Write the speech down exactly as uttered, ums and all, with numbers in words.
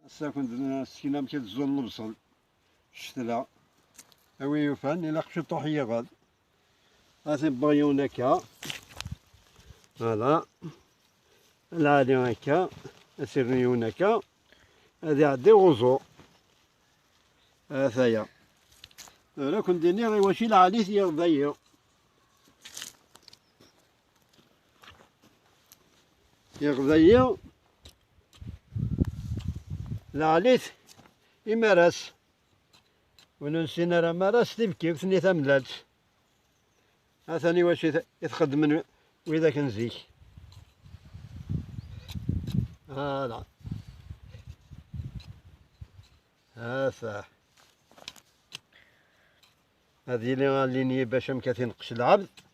Ass-a kun-d-nsekna amek ad ẓẓun lebṣel. Ccetla. A wi yufan, ilaq ciṭuḥ yiɣed. Ad t-wwiɣ yiwen akka. Voilà. Lɛali akka. Ad s-rnu yiwen akka. Ad iɛeddi uẓu. Ataya. Tura kun-d-iniɣ i wacu lɛali-t yiɣed-ayi. Iɣed-ayi, lɛali-t imaras. Win ur nessin ara amaras, tibki ur tenni tamellalt. Atan i wacu i t-, i t-xeddmen widak n zik. Voilà. Ata. Ad yili alinyi bac amek ad t-ineqqec lɛebd.